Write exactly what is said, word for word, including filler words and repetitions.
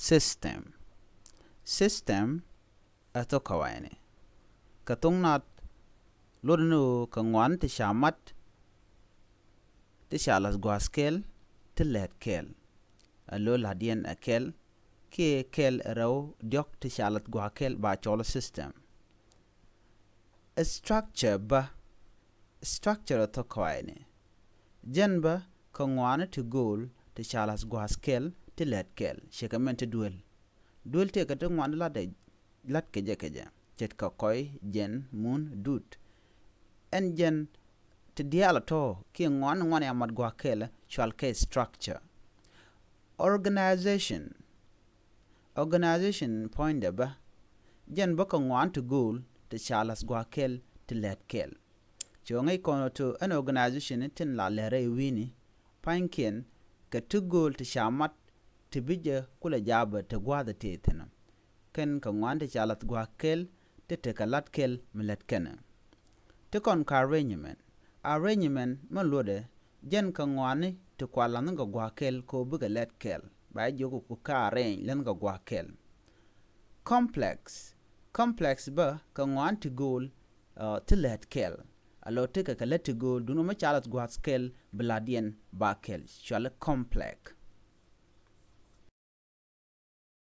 System. System ɛ thok kawayni. Kɛ thok nath luɔt ni ɣöö kɛ ŋuan ti ca mat ti ca lath gua̱a̱th kɛl ti lɛt kɛl. Ɛ lo̱ la̱tdiɛn ɛ kɛl kiɛ kɛl ɛ rɛw diɔ̱k ti ca lath gua̱a̱th kɛl ba cɔl system. Structure bä. Structure ɛ thok kawayni. Jɛn bä kɛ ŋuani ti go̱o̱l ti ca lath gua̱a̱th kɛl ti lɛt kɛl ce̱tkɛ mɛn ti duel. Duel tëëkɛ ti ŋuani lat kɛ jɛ kɛ jɛ ce̱tkɛ kɔy, jɛn, mun, dut. Ɛn jɛn ti diaal ɛ tɔ̱ kiɛ ŋuani ŋuani a mat gua̱a̱th kɛl cual kɛ structure. Organization. Organization puɔ̱nydɛ bä. Jɛn bä kɛ ŋuan ti go̱o̱l ti ca lath gua̱a̱th kɛl ti lɛt kɛl. Cɛ ŋäc kɔn ɔ to ɛn organization tin la lɛr rɛy wi̱ni pa̱nykiɛn kɛ ti go̱o̱l ti ca mat ti bi jɛ kulɛ jaabä ti gua̱a̱th ɛ tëë thi̱n ɔ. Kɛn kɛ ŋuan ti ca lath gua̱a̱th kɛl ti tekɛ la̱t kɛl mi lät kɛnɛ. Ti kɔn kɛ arrangement. Arrangement mi luɔtdɛ jɛn kɛ ŋuani ti kua la̱th ni kɛ gua̱a̱th kɛl kɛ ɣöö bikɛ lɛt kɛl ba jiök ku ka arrange la̱th ni kɛ gua̱a̱th kɛl. Complex. Complex bä kɛ ŋuan ti go̱o̱l ti lɛt kɛl. Alo tekɛ kɛ lät ti go̱o̱l duundɛ mi ca lath gua̱a̱th kɛl bi la̱tdiɛn ba kɛl cuali complex.